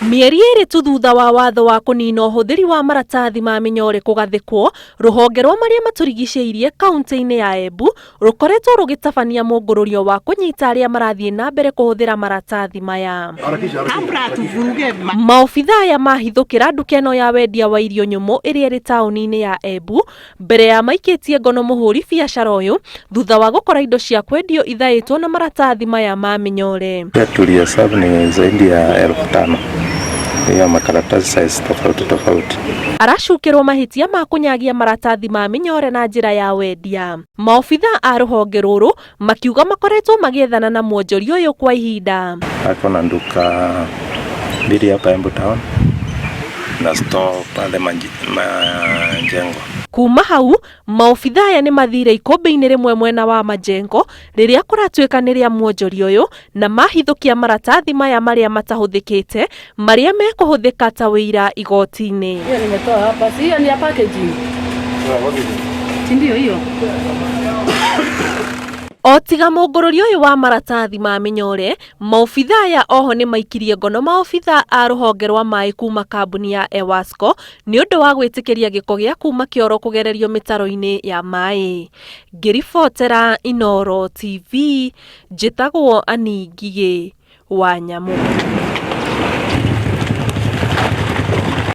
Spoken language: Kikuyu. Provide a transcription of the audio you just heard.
Mĩeri ĩrĩ tu thutha wa watho wa kũnina ũhũthĩri wa maratathi ma mĩnyore kũgathĩkwo, rũhonge rwa marĩa matũrigicĩirie kaunti-inĩ ya Embu rũkoretwo rũgĩtabania mũngũrũrio wa kũnyita arĩa marathiĩ na mbere kũhũthĩra maratathi maya. Maobitha aya mahithũkĩra nduka ĩno ya wendia wa irio nyũmũ ĩrĩa ĩrĩ taũni-inĩ ya Embu mbere ya maikĩtie ngono mũhũri biacara ũyũ thutha wa gũkora indo cia kwendio ithaĩtwo na maratathi maya ma mĩnyore. Tulihesabu ni zaidi ya 5,000 ya makaratasi size tofauti tofauti. Aracukĩrwo mahĩtia ma kũnyagia maratathi ma mĩnyore na njĩra ya wendia. Maobitha a rũhonge rũrũ makiuga makoretwo magĩethana na mwonjoria ũyũ kwa ihinda. Ako na nduka mbili hapa Embu town na store pale Majengo. Kuma hau maobitha aya nĩ mathire ikũmbĩ-inĩ rĩmwe mwena wa Majengo rĩrĩa kũratuĩka nĩ rĩa mwonjoria ũyũ na mahithũkia maratathi maya marĩa matahũthĩkĩte marĩa mekũhũthĩka ta wĩira igoti-inĩ. Hiyo nimetoa hapa. Si hiyo ni ya packaging. Si ndio hiyo? O tiga mũngũrũrio ũyũ wa maratathi ma mĩnyore, maobitha aya oho nĩ maikirie ngono maobitha a rũhonge rwa maĩ kuma kambuni ya Ewasco nĩ ũndũ wa gwĩtĩkĩria gĩko gĩa kuma kĩoro kũgererio mĩtaro-inĩ ya maĩ. Ngĩribotera Inooro TV, njĩtagwo Annie Ngigĩ wa Nyamũ.